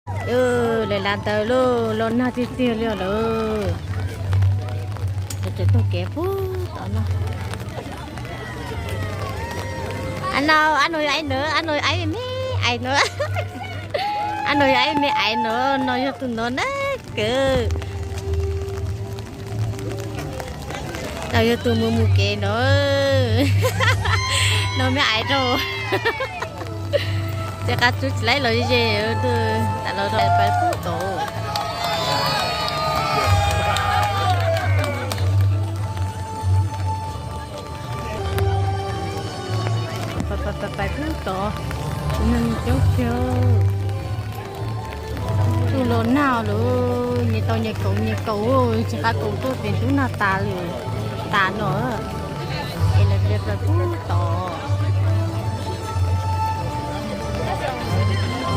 Lawv lav ntawd lauj, los nag tiag tiag li lawm. Cov tog kev puag tom no. Ab no, ab no yog ib nws, ab no ib me ais no. Ab no yog ib me ais no, no yog tus no na kawg. No yog tus mus mus kev no. No me ais rau. Ces qab tub tsis laib los ze, tas los rau pais pub tod. Pais pub tod, neeg coob kawg. Tub los nag lawm, nyias tau nyias kaus nyias kaus, tsis qab kaus tuaj ces tub nag tas lawm, tas no. Es lawv pais pub tod.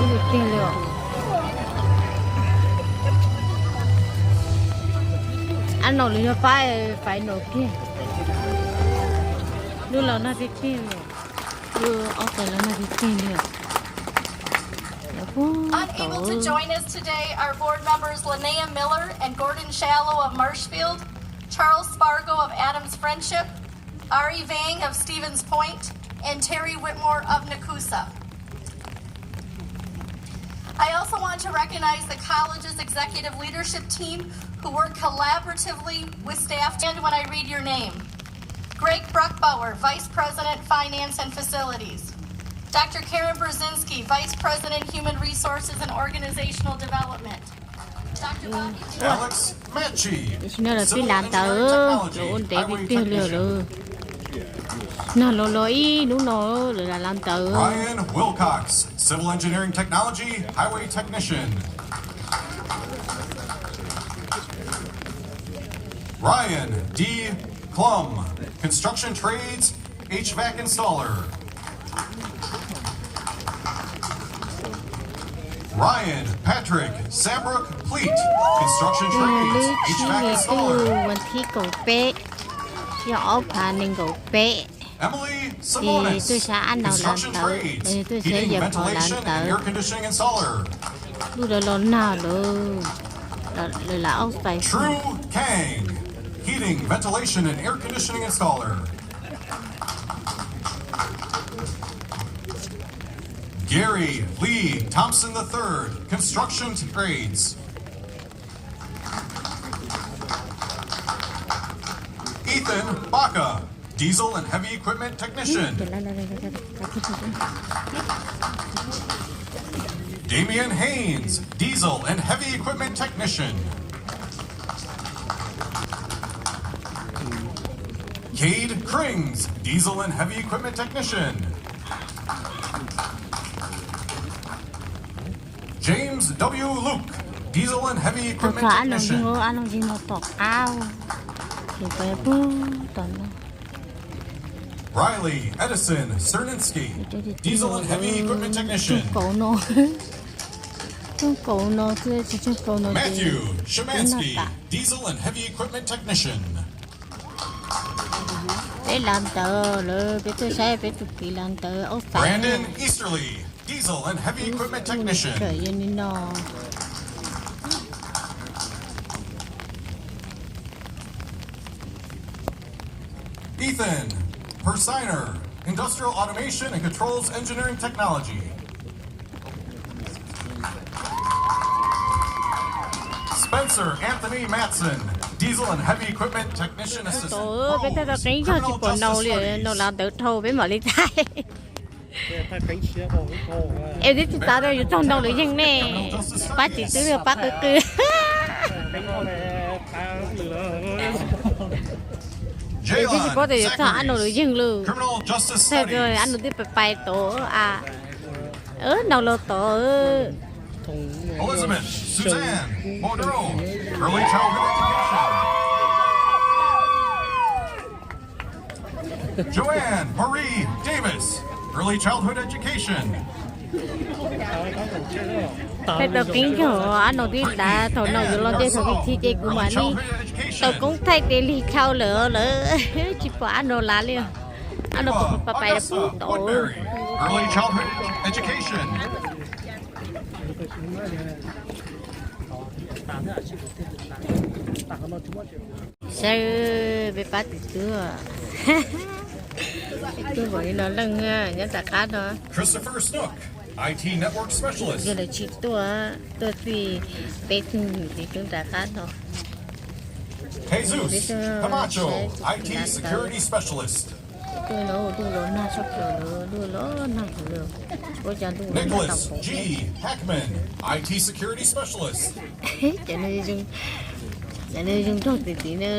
Ub, tiag li os. Ab no lawv yog pab fais no kiag. Lub los nag tiag tiag li. Lub ob fais los nag tiag tiag li. Unable to join us today are board members Linnea Miller and Gordon Shallow of Marshfield, Charles Spargo of Adams Friendship, Ari Vang of Stevens Point, and Terry Whitmore of Nekoosa. I also want to recognize the college's executive leadership team who work collaboratively with staff, and when I read your name. Greg Bruckbauer, Vice President, Finance and Facilities. Doctor Karen Brzezinski, Vice President, Human Resources and Organizational Development. Doctor Bobby Alex Matchy, tam sim no los pib lav ntawv, los ua ntev tiag tiag li lawm. Nag los los ib hnub no lawv lav lav ntawv. Ryan Wilcox, Civil Engineering Technology, Highway Technician. Ryan D. Klum, Construction Trades, H vac Installer. Ryan Patrick Sambrook Pleat, Construction Trades, H vac Installer. Vas thib kaum peb, yog ob phav nees nkaum peb. Emily Simonis, Construction Trades, Heating, Ventilation and Air Conditioning Installer. Lub lawv los nag lawm, lawv lav ob fais. True Kang, Heating, Ventilation and Air Conditioning Installer. Gary Lee Thompson the third, Construction Trades. Ethan Baca, Diesel and Heavy Equipment Technician. Damian Haynes, Diesel and Heavy Equipment Technician. Cade Krings, Diesel and Heavy Equipment Technician. James W. Luke, Diesel and Heavy Equipment Technician. Ab no yog tom qab, ces pais pub tom no. Riley Edison Cerninsky, Diesel and Heavy Equipment Technician. Rooj kaus no, rooj kaus no, tsis rooj kaus no ces Matthew Shemansky, Diesel and Heavy Equipment Technician. Peb lav ntawv lawm, peb tuaj saib peb tus kwv lav ntawv ob fais. Brandon Easterly, Diesel and Heavy Equipment Technician. Yog li no. Ethan Persiner, Industrial Automation and Controls Engineering Technology. Spencer Anthony Matson, Diesel and Heavy Equipment Technician Assistant. Peb tau qeeb yog tsis pom Naus li, Naus lav ntawv dhau peb mam li thaij. Es twb tsis xav tias yuav txog Naus lawv yeeg ne, pab tsis twb pab qw qw. Es twb tsis paub tias yuav txog Ab Naus lawv yeeg lawm. Thaij Ab Naus twb pais pais tod a. Naus los tod. Elizabeth Suzanne Monroe, Early Childhood Education. Joanne Marie Davis, Early Childhood Education. Thaij tau qeeb yog Ab Naus twb lav thaum Naus yuav los ntej thaum pib thi ces kuv mam li tau koob thaij tes lig dhau lawm lawm, tsis pom Ab Naus lav li. Ab Naus pais pais pub tod. Early Childhood Education. Saib peb pab tus tub, tub npaum li no leej nyob nram qab no. Yog lawv tsis tuaj, tuaj txij peb tug tus tub nram qab no. Peb tuaj saib tus tus lav tawv. Tuaj no ua luaj los nag tshaj plaws, luaj los nag heev lawm, tsis paub cas luaj nag tau pov thiab. Cov no zoo nraug tiv tiv na.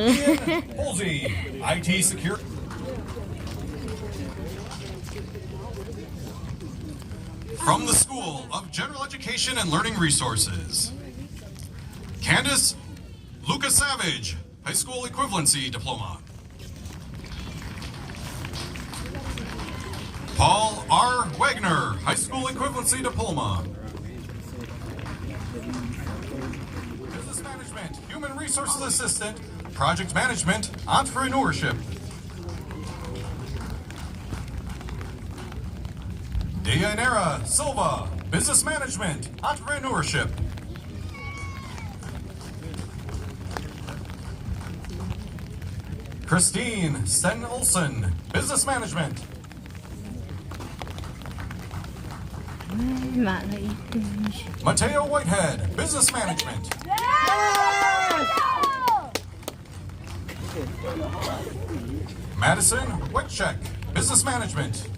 From the School of General Education and Learning Resources, Candace Lucas Savage, High School Equivalency Diploma. Paul R. Wagner, High School Equivalency Diploma. Business Management, Human Resources Assistant, Project Management, Entrepreneurship. Deyanira Silva, Business Management, Entrepreneurship. Christine Sten Olsen, Business Management. Mateo Whitehead, Business Management. Madison Whitcheck, Business Management.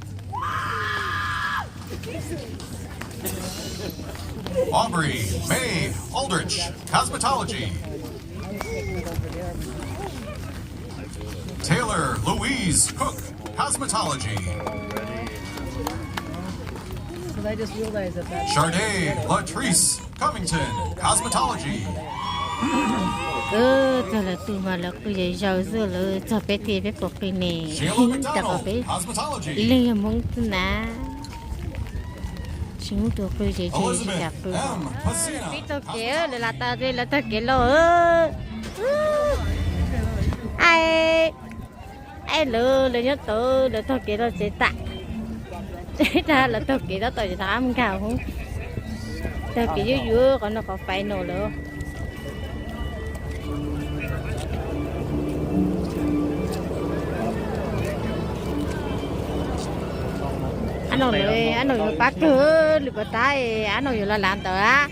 Aubrey May Aldrich, Cosmetology. Taylor Louise Cook, Cosmetology. Charday Latrice Covington, Cosmetology. Txog lawv tus mas lawv qw zom zaws xwb, lawv txog peb tias peb puas qw ne. Rau qhov peb ib leeg yog Hmoob xwb na. Tsis muaj tus qw ces tsis kam qw. Peb taug kev, lawv lam tas, lawv taug kev los. Ai, ai, lawv, lawv nyob tod, lawv taug kev los tsev tas. Lawv taug kev tab tom rov qab mus nkag hoob. Taug kev yuav yuav qhov no qhov final lawm. Ab no, ab no yuav pab kawg, lwm pov tab ab no yuav los lav ntawd.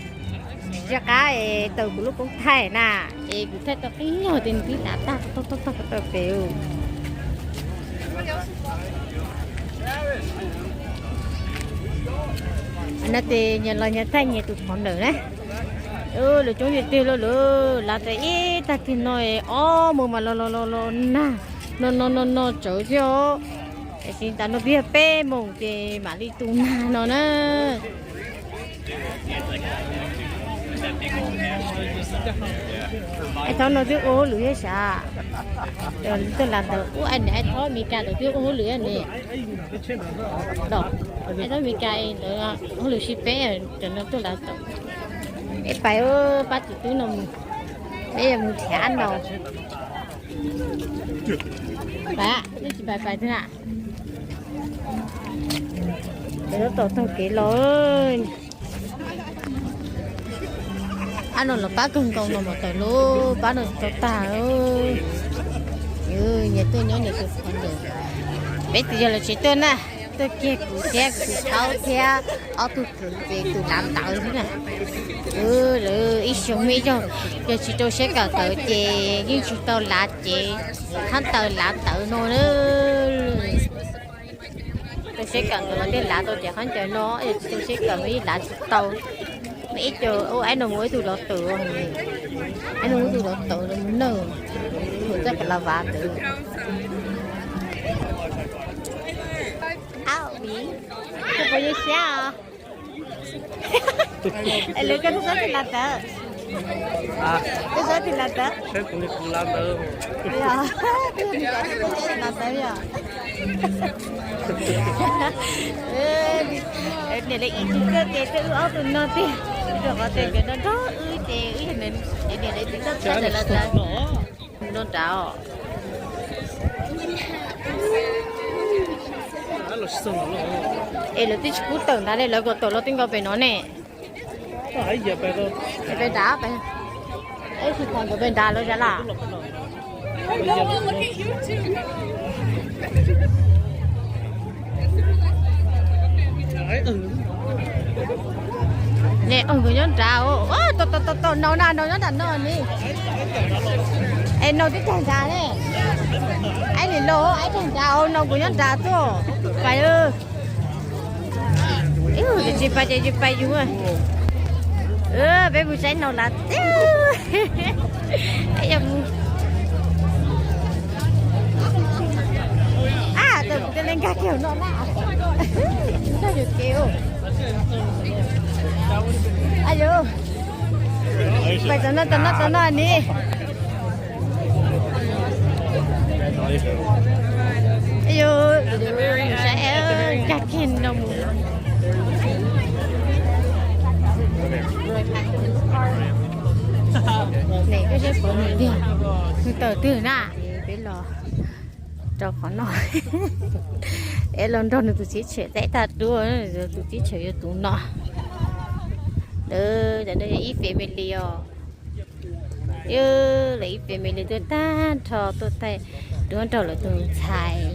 Tsis qab es tawm kuv lub koob thaij na, es kuv thaij tau qib nyuag ces nws twb lav tag tag tag tag pem. No ces nyias los nyias thaij nyias tus qhov ntawm na. Lawv coob tiag tiag lauj, lawv lav tas ib tag kis no es ob moos mas los los los los nag no no no no tsawv thiab os. Tiam sis tas no twb yog peb moos ces mam li tu nag no na. Ai, thaum no twb ua hauj lwm thiab sav. Tuaj lav ntawd ub, ai, nws ai thaum Mes Kas ntawd twb ua hauj lwm ne. Ai thaum Mes Kas ntawd hauj lwm sib peb, cov no tuaj lav tau. Peb pais pab tus tub no mus, peb yuav mus nrhiav no. Pais, nej tsis pais pais twg na. Lawv tab tom taug kev los. Ab no los pab kawg nkaus no mas tawm lub pab no tsis tau tag. Nyias tuaj nyob nyias tus qhov ntawd. Peb tus yog lawv tsev tuaj na, tuaj kiag kuv thiab kuv tus thaub thiab ob tug kwv ces tus lav ntawd xwb na. Lawv ib xyoo me ib zaug, yog tsis rau siab kawm ntawv ces yeej tsis tau lav cev, qhab ntawv lav ntawv no na. Rau siab kawm ntawv los thiaj lav tau cev qhab ntawv no, yog tsis rau siab kawm mas yeej lav tsis tau. Mas ib co, aib no mus ib tug lov tawm, aib no mus ib tug lov tawm los mus nawj, mus txoj kev lav vav ntawd. Au, koj puas nyuaj siab os? Es lawv koj twb xob tig lav tawv, twb xob tig lav tawv, lav tawv yog. Niam lawv ib tug koj ces twb wb ob tug no tiag, rau qhov tias nkawd no nrog wb ces wb yog niam lawv ib tug koj txhawj ntawm lav tawv. No nrad os. Es lawv twb tsis pub tawm ntag ne, lawv kom tawm los twb nkaus pem no ne. Peb nrad, peb, eb, tsis pom nkawd peb nrad lawm sas las. Ne, nkawd nyob nrad, tau, tau, tau, nau na, nau nyob nram no ni. Es nau twb tag nrad ne. Aib li los aib tag nrad, nau nkawd nyob nrad tuaj. Pais. Ib tsis pais ces tsis pais yus. Peb mus saib nau lav teb. Ab, tawm mus tej le nkag kiag no na. Nkag yus kev. Ab yus, pais tom no, tom no, tom no ni. Yus, saib nkag kiag no mus. Ne, koj saib pom nws tiag, nws tawm twg na. Peb los rau qhov no. Es los nrog nws tus txiv tshem teb tag dua, tus txiv tshem yuav tus no. Cov no yog ib family os. Yog lawv ib family tuaj tag nrho tuaj thaij duab nrog lawv tus ntxhais.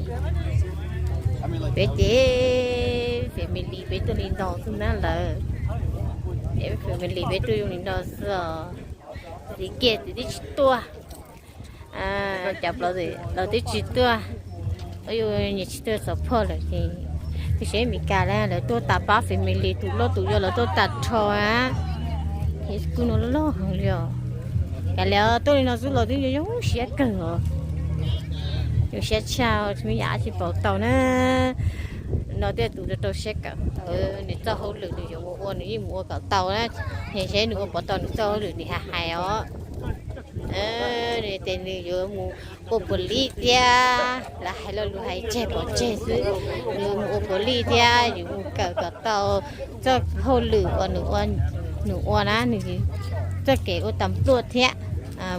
Peb ces family peb tuaj li no xwb na lawm. Family peb tuaj zoo li no xwb os. Txiv kiag txiv twb tsis tuaj. Cov plaub lawv twb tsis tuaj. Yus nyias tsis tuaj support lawm ces, tus seb Meskas lawv tuaj tas pab family tus loj tus yau lawv tuaj tas nrho. Ces kuj no loj loj heev li os. Kav liam tuaj li no xwb los twb yog zoo siab kawg os. Zoo siab tshaj tsis muaj yam dab tsi pauv tau na. No thiaj tus rau rau siab kawm ntawv, nws txoj hauj lwm nws yuav mus ua nws yeej mus ua kom tau na. Nws seb nws ua puas tau nws txoj hauj lwm nws hais hais os. Nws tias nws yuav mus ua police thiab, lawv hais lo lus hais tseg pov tseg xwb. Nws yuav mus ua police thiab yuav mus kawm kom tau txoj hauj lwm uas nws ua na, nws txoj kev ua tas pluaj thiab.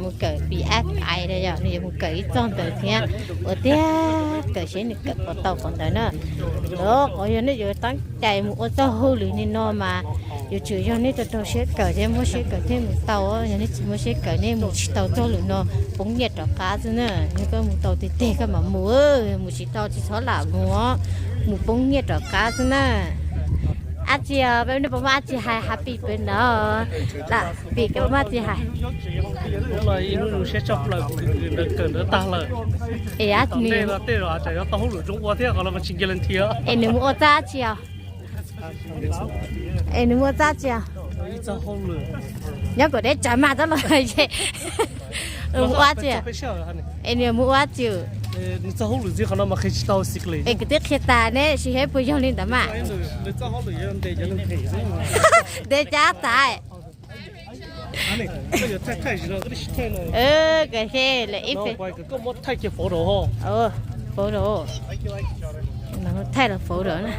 Mus kawm P F I los yog nws yuav mus kawm ib txoj ntawd thiab, ua tiag kawm seb nws kawm puas tau qhov ntawd na. Los qhov yog nej yuav tab cai mus ua txoj hauj lwm li no mas yuav tsum yog nej rau rau siab kawm thiab muab siab kawm thiaj mus tau. Yog nej tsis muab siab kawm nej mus tsis tau txoj hauj lwm no, poob nyiaj rov qab xwb na. Yog koj mus tau tiag tiag koj mam mus, mus tsis tau tsis txhob lam mus, mus poob nyiaj rov qab xwb na. Dab tsi, peb nej puas muaj dab tsi hais happy birthday ntawd? Lam pim koj muaj dab tsi hais? Hnub no ib hnub zoo siab tshaj plaws, kuv kawm ntawv tag lawm. Es tom ntej no tej zaum tsam yuav tau hauj lwm zoo ua thiab, qhov no mas tsis nce leej thiab. Es nws mus ua txaj dab tsi os? Es nws mus ua txaj dab tsi os? Nyob kom deb tsawv mas txhob los es mus ua dab tsi? Es nws mus ua dab tsi? Es kuv twb qhia tas ne, sis heb puas yog li ntawd mas. Ntev cas tas. Kawg he, lawm ib, photo, thaij los photo na.